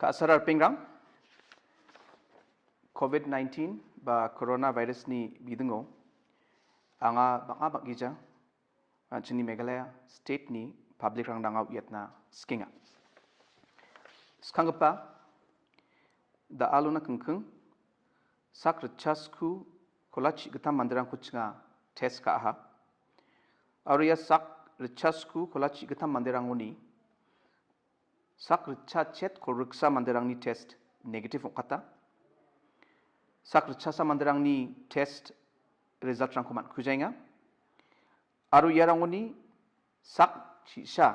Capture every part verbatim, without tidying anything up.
Ta·sara ripengrang, covid nineteen ba coronavirus-ni bidingo anga bang·a bang·gija, ah, an·chingni Meghalaya state-ni public-rangna anga uiatna sikenga. Skanggipa, da·alona kingking sak ritchasku kola chi·gittam manderangko chinga test ka·aha. Aro ia sak ritchasku kola chi·gittam manderangoni sak ritchachet kolriksa manderangni test negative ong·kata. Sak ritchasa manderangni test result-rangko man·kujaenga. Aro iarangoni sak chi·sa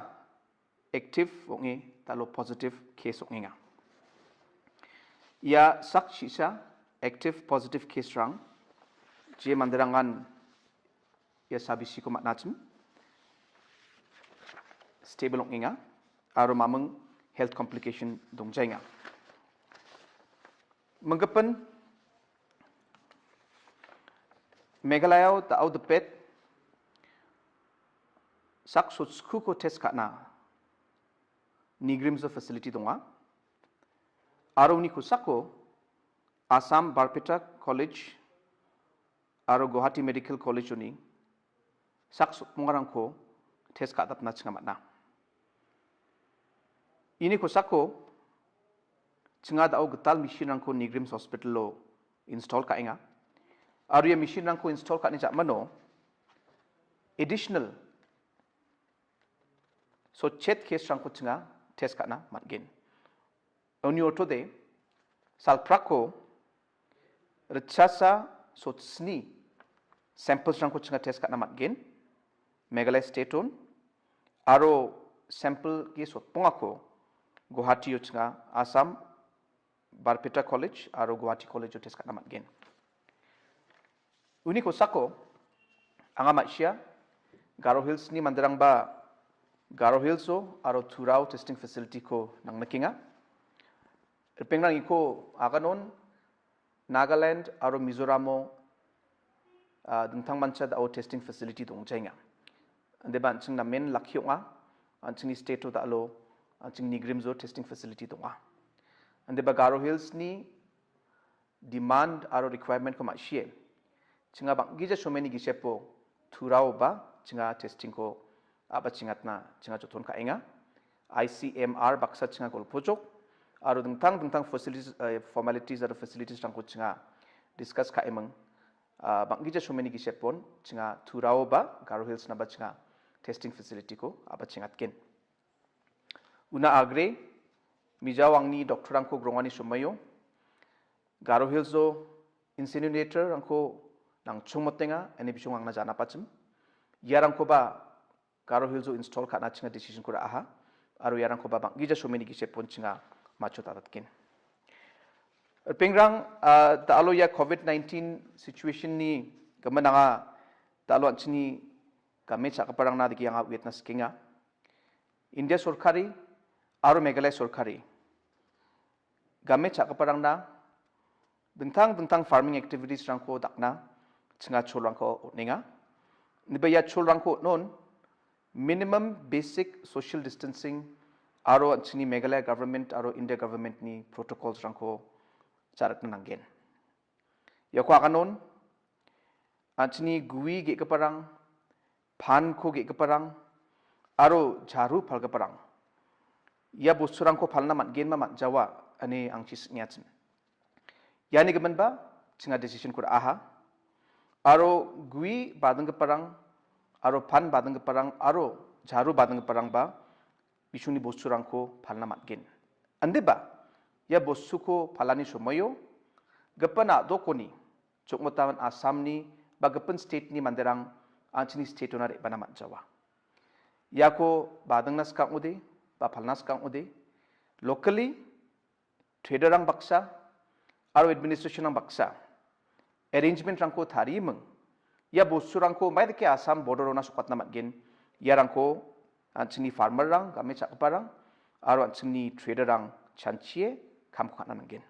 active ong·e da·alo positive case ong·enga. Ia sak chi·sa active positive case-rang je manderangan ia sabisiko man·achim stable ong·enga aro maming health complication dongjaenga. Minggipin Meghalayao da·o dipet sak sotskuko test ka·na NEIGRIHMS-o facility donga. Aro uni kosako Assam Barpeta College aro Guwahati Medical College-oni sak sokmongarangko test ka·dapna chinga man·a. Ini kosako chinga da·o gital machine-rangko NEIGRIHMS Hospital-o install ka·enga. Aro ia machine-rangko install ka·ani ja·mano additional sotchet case-rangko chinga test ka·na man·gen. Uni ortode salprako ritchasa sotsni samples-rangko chinga test ka·na man·gen. Meghalaya state-on aro sample-gi sotbongako Guwahati-o chinga Assam Barpeta College aro Guwahati College-o test ka·na man·gen. Uni kosako anga ma·sia Garo Hills-ni manderangba Garo Hills-o aro Turao testing facility-ko nangnikenga. Ripengrang iko aganon Nagaland aro Mizoramo, ah, dingtangmancha da·o testing facility dongjaenga. Indeba an·ching namen lucky ong·a, an·chingni state-o da·alo, an·ching NEIGRIHMS-o testing facility donga. Indeba Garo Hills-ni demand aro requirement-ko ma·sie chinga bang·gija someni gisepo Turao ba chinga testing-ko a·bachengatna chinga joton ka·enga. I C M R baksa chinga golpojok aro dingtang dingtang facilities, eh, formalities aro facilities-rangko chinga discuss ka·eming, ah, bang·gija someni gisepon chinga Turao ba Garo Hills-naba chinga testing facility-ko a·bachengatgen. Una agre, mijao angni doctor-rangko grongani somoio Garo Hills-o incinerator-rangko nangchongmotenga, ine bisong angna janapachim. Iarangkoba Garo Hills-o install ka·na chinga decision-ko ra·aha. Aro iarangkoba bang·gija someni gisepon chinga macho tatatgen. Ripengrang, ah, da·alo ia covid nineteen situation-ni gimin anga da·alo an·chingni game cha·giparangna dake anga uiatna sikenga. India sorkari aro Meghalaya sorkari game cha·giparangna dingtang dingtang farming activities-rangko dakna chinga cholrangko on·enga. Indiba ia cholrangko on·on minimum basic social distancing aro an·chingni Meghalaya government aro India government-ni protocols-rangko ja·rikna nanggen. Iako aganon an·chingni gue ge·giparang, pan-ko ge·giparang aro jaru palgiparang ia bosturangko palna man·genba man·jawa ine angchi sing·eachim. Iani giminba chinga decision-ko ra·aha. Aro gue badinggiparang aro pan badinggiparang aro jaru badinggiparangba bisongni bosturangko palna man·gen. Indiba ia bostuko palani somoio gipin a·dokoni jokmotaman Assamni ba gipin state-ni manderang an·chingni state-ona re·bana man·jawa. Iako badingna skang ong·ode ba palna skang ong·ode, locally trader-rang baksa aro administration-rang baksa arrangement-rangko tarieming, ia bosturangko maidake Assam border-ona sokatna man·gen, iarangko an·chingni farmer-rang, game cha·giparang aro an·chingni trader-rang chanchie kamko ka·na nanggen.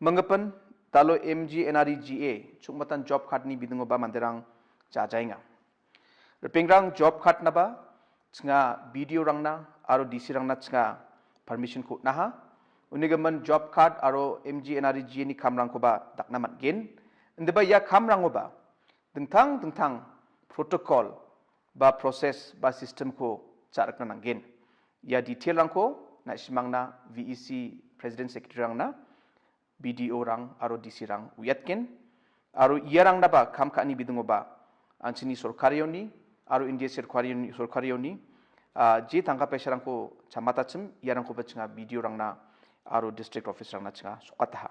Minggipin da·alo M G N R E G A chukmatan job card-ni bidingoba manderang jajaenga. Ripengrang job card-naba chinga B D O-rangna aro D C-rangna chinga permission-ko on·aha. Uni gimin job card aro M G N R E G A ni kamrangkoba dakna man·gen. Indiba ia kamrangoba dingtang dingtang protocol ba process ba system-ko ja·rikna nanggen. Ia detail-rangko na·simangna V E C President Secretary-rangna, B D O-rang aro D C-rang uiatgen. Aro iarangna ba kam ka·ani bidingoba an·chingni sorkarioni aro India sorkarioni, sorkarioni, ah, je tangka paisarangko chamatachim, iarangkoba chinga B D O-rangna aro district office-rangna chinga sokataha.